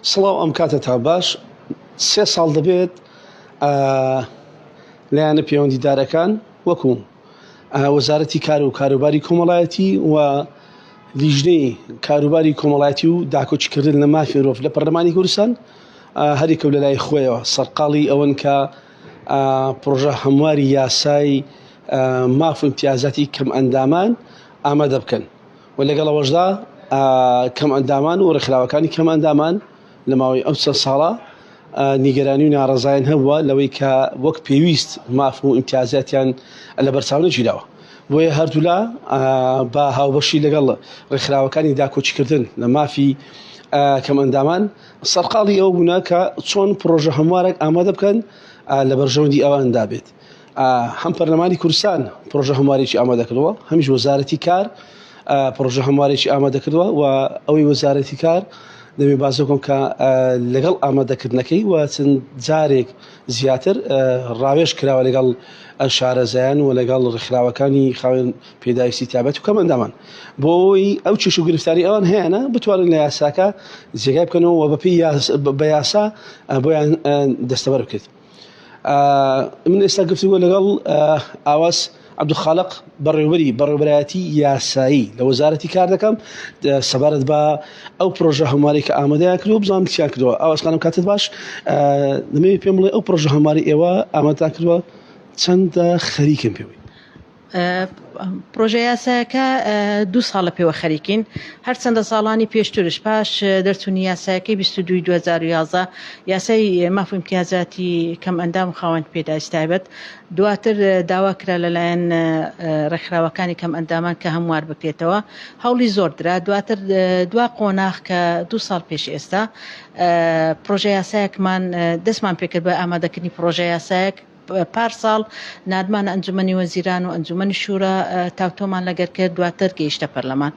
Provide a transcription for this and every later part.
سڵاو ئەم کاتەتان باش سێ ساڵ دەبێت لایەنە پەیوەندیدارەکان وەکو وەزارەتی کار و کاروباری کۆمەڵایەتی و لیژنەی کاروباری کۆمەڵایەتی و داکۆکیکردن لە مافی مرۆڤ لە پەرلەمانی کوردستان هەریکە لە لای خۆیەوە سەرقاڵی ئەوەن کە پرۆژە هەمواری یاسای ماف و امتیازاتی کەم ئەندامان ئامادە بکەن و لەگەڵ ئەوەشدا کەمئەندامان و ڕێکخراوەکانی کەمئەندامان لە ماوەی ئەو چەند ساڵە نیگەرانی و ناڕەزایان هەبووە لەوەی کە وەک پێویست ماف و ئیمتیازاتیان لە بەرچاو نەگیراوە. بۆیە هەردوولا بە هاوبەشی لەگەڵ ڕێکخراوەکانی داکۆکیکردن لە مافی کەمئەندامان سەرقاڵی ئەوە بوونە کە چۆن پڕۆژە هەموارێک ئامادە بکەن لە بەرژەوەندی ئەواندا بێت. هەم پەرلەمانی کوردستان پرۆژە هەموارێکی ئامادە کردووە هەمیش وەزارەتی کار پرۆژە هەموارێکی ئامادە کردووە و ئەوەی وەزارەتی کار دەبێ باس بکەم کە لەگەڵ ئامادەکردنەکەی و چەند جارێک زیاتر ڕاوێژ کراوە لەگەڵ شارەزایان و لەگەڵ ڕێکخراوەکانی خاوێن پێداویستی تایبەت و کەمئەندامان بۆ ئەوەی ئەو کێش و گرفتاری ئەوان هەیەە بتوانن لە یاساکە جێگای بکەنەوە و بەپێی بە یاسا بۆیان دەستەبەر بکرێت. من ئێستا گفتوگۆ لەگەڵ ئاواز عەبدولخالق بەڕێوبەری بەڕێوبەرایەتی یاسایی لە وەزارەتی کار دەکەم سەبارەت بە ئەو پرۆژە هەمواری کە ئامادەیان کردووە بزانم چیان کردووە ئاواز خانم کاتت باش دەمەوێت پێم بڵێ ئەو پرۆژە هەمواری ئێوە ئامادەتان کردووە چەندە خەریکن پێوەی؟ پرۆژە یاسایەکە دوو ساڵە پێوە خەریکین، هەرچەندە ساڵانی پێشترش پاش دەرچوونی یاسایەکەی 22 2011 یاسای ماف و ئیمتیازاتی کەمئەندام و خاوەن پێداویستی تایبەت، دواتر داوا کرا لەلایەن ڕێکخراوەکانی کەمئەندامان کە هەموار بکرێتەوە، هەوڵی زۆر درا، دواتر دوا قۆناغ کە دوو ساڵ پێش ئێستا پرۆژە یاسایەکمان دەستمان پێکرد بە ئامادەکردنی پرۆژە یاسایەک، پار ساڵ ناردمانە ئەنجومەنی وەزیران و ئەنجومەنی شورا تاوتۆمان لەگەر کرد دواتر گەیشتە پەرلەمان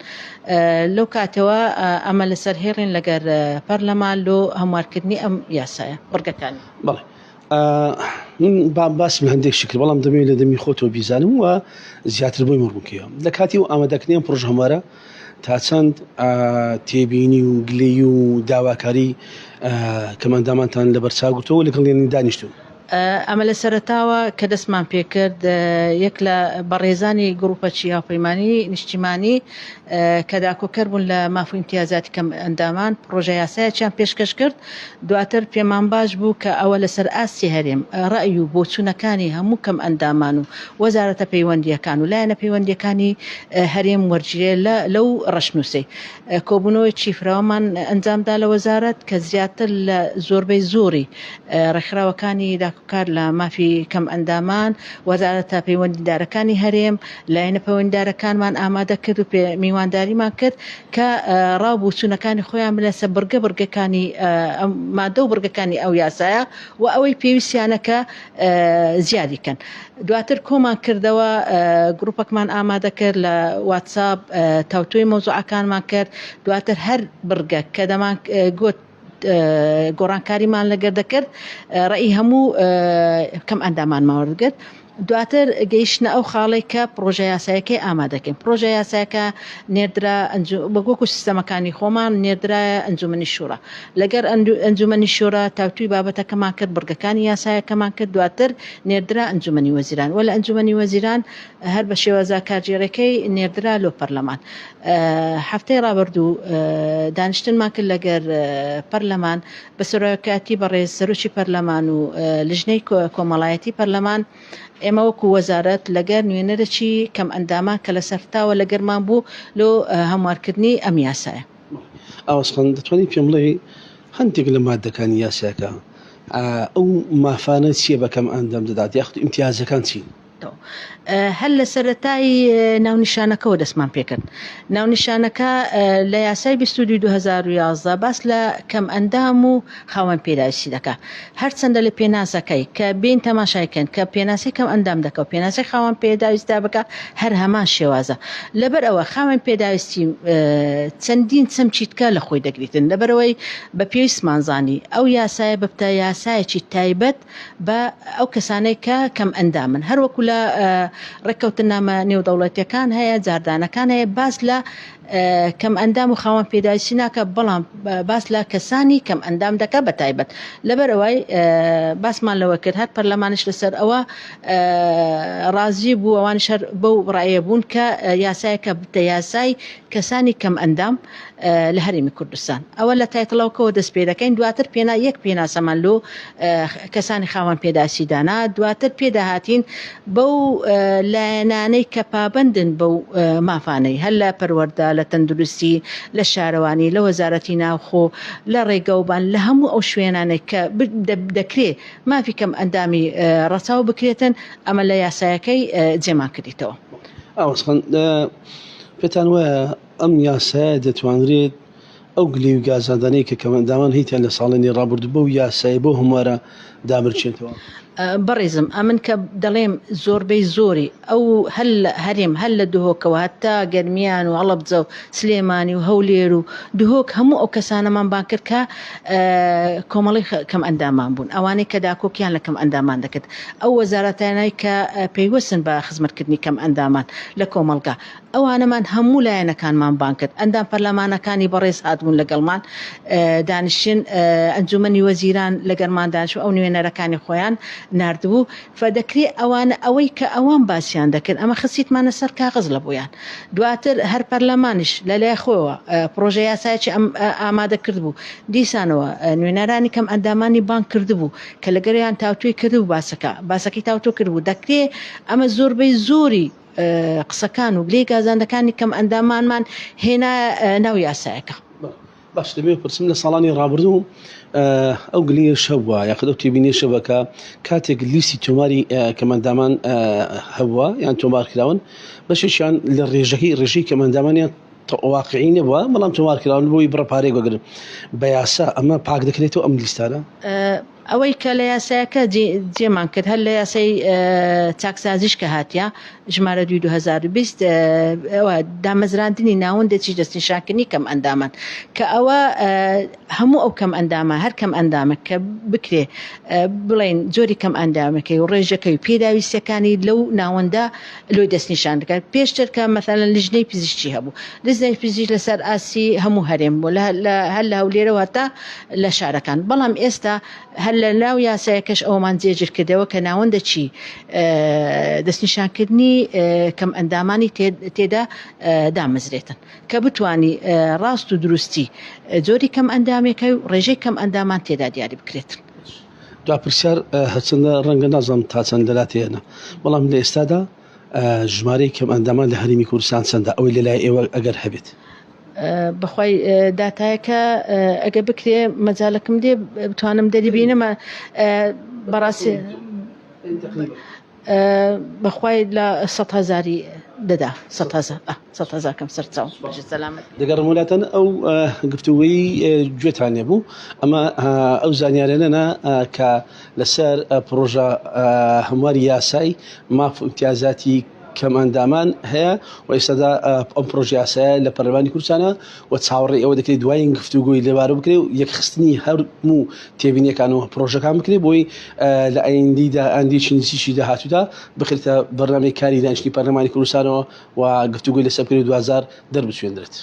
لەو کاتەوە ئەمە لەسەر هێڵین لەگەر پەرلەمان لۆ هەموارکردنی ئەم یاسایە بڕگەکانی. بەڵێ من باسم لە هەندێک شکر بەڵام دەمەوێت لە دەمی خۆتەوە بیزانم و زیاتر بۆی ڕوونکەیەوە لە کاتی و ئامادەکردنی ئەم پڕۆژە هەموارە تا چەند تێبینی و گلەیی و داواکاری کەمئەندامانتان لەبەرچاو گرتووە و لەگەڵیان دانیشتوون؟ ئەمە لە سەرەتاوە کە دەستمان پێکرد یەک لە بەڕێزانی گروپەکی هاوپەیمانی نیشتیمانی کە داکۆکەر بوون لە ماف و ئیمتیازاتی کەم ئەندامان پڕۆژە یاسایەکیان پێشکەش کرد دواتر پێمان باش بوو کە ئەوە لەسەر ئاستی هەرێم ڕەئی و بۆچوونەکانی هەموو کەم ئەندامان و وەزارەتە پەیوەندییەکان و لایەنە پەیوەندییەکانی هەرێم وەرگیرێ لەو ڕەشنووسەی کۆبوونەوەیەکی فراوانمان ئەنجامدا لە وەزارەت کە زیاتر لە زۆربەی زۆری ڕێکخراوەکانی داکۆکار لە مافی کەمئەندامان، وەزارەتە پەیوەندیدارەکانی هەرێم، لایەنە پەیوەندیدارەکانمان ئامادە کرد و میوانداریمان کرد کە ڕا و بۆچوونەکانی خۆیان بنێن سەر بڕگە بڕگەکانی مادە و بڕگەکانی ئەو یاسایە و ئەوەی پێویستیانە کە زیادی کەن. دواتر کۆمان کردەوە گروپەکمان ئامادە کرد لە واتساپ تاوتوێی مەوزوعەکانمان کرد دواتر هەر بڕگە کە دەمان گوت گۆڕانکاریمان لەگەر دەکرد ڕێی هەموو کەم ئەندامانمان وەرگرت دواتر گەیشتە ئەو خاڵێک کە پرۆژە یاسایەکەی ئامادەکەین پرۆژە یاساکە نێردرا وەکو سیستەمەکانی خۆمان نێردرایە ئەنجومەنی شورا لەگەر ئەنجومەنی شورا تاوتوی بابەتەکەمان کرد بڕگەکانی یاسایەکەمان کرد دواتر نێردرا ئەنجومەنی وەزیران وە لە ئەنجومەنی وەزیران هەر بە شێوازە کارگێڕیەکەی نێردرا لۆ پەرلەمان هەفتەی ڕابردوو دانیشتنمان کرد لەگەر پەرلەمان بە سەرۆکایەتی بەڕێز سەرۆکی پەرلەمان و لژنەی کۆمەڵایەتی پەرلەمان ئێمە وەکو وەزارەت لەگەر نوێنەرێکی کەمئەندامان کە لە سەرتاوە لەگەرمان بوو لۆ هەموارکردنی ئەم یاسایە. ئاواز خان دەتوانی پێم بڵێی هەندێک لە ماددەکانی یاساکە ئەو مافانە چییە بە کەمئەندام دەدات یاخود ئیمتیازەکان چین؟ هەر لە سەرەتای ناونیشانەکەوە دەستمان پێکرد. ناونیشانەکە لە یاسای 22 2011 باس لە کەمئەندام و خاوەن پێداویستی دەکا. هەرچەندە لە پێناسەکەی کە بێین تەماشای کەین کە پێناسەی کەمئەندام دەکا و پێناسەی خاوەن پێداویستدا بکا هەر هەمان شێوازە. لەبەر ئەوە خاوەن پێداویستی چەندین چەمکی تکە لە خۆی دەگریتن. لەبەرئەوەی بە پێویستمان زانی ئەو یاسایە ببتە یاسایەکی تایبەت بە ئەو کەسانەی کە کەمئەندامن هەروەکو لە ڕێککەوتننامە نێودەوڵەتیەکان هەیە جاردانەکان هەیە باس لە کەم ئەندام و خاوەن پێداویستی ناکە بەڵام باس لە کەسانی کەم ئەندام دەکا بە تایبەت لەبەر ئەوەی باسمان لەوە کرد هەر پەرلەمانش لەسەر ئەوە ڕازی بوو ئەوانیش هەر بەو ڕایە بوون کە یاسایەکە بتە یاسای کەسانی کەم ئەندام لە هەرێمی کوردستان ئەوە لە title ەکەوە دەست پێ دەکەین دواتر پێنا یەک پێناسەمان لۆ کەسانی خاوەن پێداویستی دانا دواتر پێداهاتین بەو لایەنانەی کە پابەندن بەو مافانەی هەر لە پەروەردە لە تەندروستی لە شارەوانی لە وەزارەتی ناوخۆ لە ڕێگەوبان لە هەموو ئەو شوێنانەی کە دەکرێ مافی کەم ئەندامی ڕەچاو بکرێتن ئەمە لە یاسایەکەی جێمان کردیتەوە. ئاواز خان پێتان وایە ئەم یاسایە دەتوانرێت ئەو گلەی و گازاندانەی کە کەمئەندامان هەیتیان لە ساڵانی ڕابردوو بەو یاسایە بەو هەموارە دابرچێتەوە؟ بەڕێزم ئەمن کە دەڵێم زۆربەی زۆری ئەو هەر لە هەرێم هەر لە دهۆکەوە هەتا گەرمیان و هەڵەبجە و سلێمانی و هەولێر و دهۆک هەموو ئەو کەسانەمان بانگ کرد کە کۆمەڵی کەم ئەندامان بوون ئەوانەی کە داکۆکیان لە کەم ئەندامان دەکرد ئەو وەزارەتانەی کە پەیوەستن بە خزمەتکردنی کەم ئەندامان لە کۆمەڵگا ئەوانەمان هەموو لایەنەکانمان بانگ کرد، ئەندام پەرلەمانەکانی بەڕێز هاتبوون لەگەڵمان دانیشتن، ئەنجومەنی وەزیران لەگەڵمان دانیشت، ئەو نوێنەرەکانی خۆیان ناردبوو، فدەکرێ ئەوانە ئەوەی کە ئەوان باسیان دەکرد ئەمە خستیتمانە سەر کاغەز لە بۆیان، دواتر هەر پەرلەمانیش لەلای خۆیەوە پڕۆژە یاسایەکی ئامادە کردبوو، دیسانەوە نوێنەرانی کەم ئەندامانی بانگ کردبوو کە لەگەڵیان تاوتوێ کردبوو باسەکە، باسەکەی تاوتوێ کردبوو، دەکرێ ئەمە زۆربەی زۆری قسەکان و گلەی گازاندەکانی کەم ئەندامانمان هێنا ناو یاسایەکە. باش دەمەوێت پرسم لە ساڵانی ڕابردوو ئەو گلەیەش هەبووە یاخود ئەو تێبینیەش هەبووە کە کاتێک لیستی تۆماری کەمئەندامان هەبووە یان تۆمار کراون بەشێکیان لە ڕێژەکەی ڕێژەی کەمئەندامانیان واقعی نەبووە بەڵام تۆمار کراون بۆی بڕە پارەیەک وەگرن بە یاسا ئەمە پاک دەکرێتەوە ئەم لیستانە؟ ئەوەی کە لە یاسایەکە جێمان کرد هەر لە یاسای چاکسازیش کە هاتیە ژمارە دوی 2020 ئەوە دامەزراندنی ناوەندێکی دەستنیشانکردنی کەم ئەندامان کە ئەوە هەموو ئەو کەم ئەندامە هەر کەم ئەندامە کە بکرێ بڵێن جۆری کەم ئەندامەکەی و ڕێژەکەی و پێداویستیەکانی لەو ناوەندە لۆی دەستنیشان دەکات پێشتر کە مەسەلەن لیژنەی پزیشکی هەبوو لیژنەی پزیشک لەسەر ئاستی هەموو هەرێم بوو هەر لە هەولێرەوە هەتا لە شارەکان بەڵام ئێستا هەر لە ناو یاسایەکەش ئەوەمان جێگیر کردەوە کە ناوەندەکی دەستنیشانکردنی کەم ئەندامانی تێدا دامەزرێتن کە بتانی ڕاست و دروستی جۆری کەم ئەندامێکە و ڕێژەی کەم ئەندامان تێدا دیاری بکرێت. دوا پرسیار هەرچەندە ڕەنگە نازانم تا چەند لەلات هەیە نا بەڵام لە ئێستادا ژمارەی کەم ئەندامان لە هەرێمی کوردستان چەندە ئەوەی لەلای ئێوە ئەگەر هەبێت؟ بەخوای داتایەکە ئەگە بکرێ مەجالەکم دێ بتوانم دەری بینم بەڕاستی بەخوای لە سە هزاری دەدا سە هزار کەم سەرچاو سەلامەت دەگەڕم وڵاتان ئەو گفتوگۆی گوێتان لێبوو ئەمە ئەو زانیارانە کە لەسەر پرۆژە هەمواری یاسای ماف و ئیمتیازاتی کەمئەندامان هەیە و ئێستادا ئەم پرۆژە یاسایە لە پەرلەمانی کوردستانە و چاوەڕێی ئەوە دەکرێت دوایین گفتوگۆی لەبارە بکرێت و یەکخستنی هەموو تێبینیەکان و پرۆژەکان بکرێت بۆی لە ئایندیدا ئەندێکی نزیکی داهاتوودا بخرێتە بەرنامەی کاری دانیشتنی پەرلەمانی کوردستانەوە و گفتوگۆی لەسەر بکرێت و دواجار دەربچوێندرێت.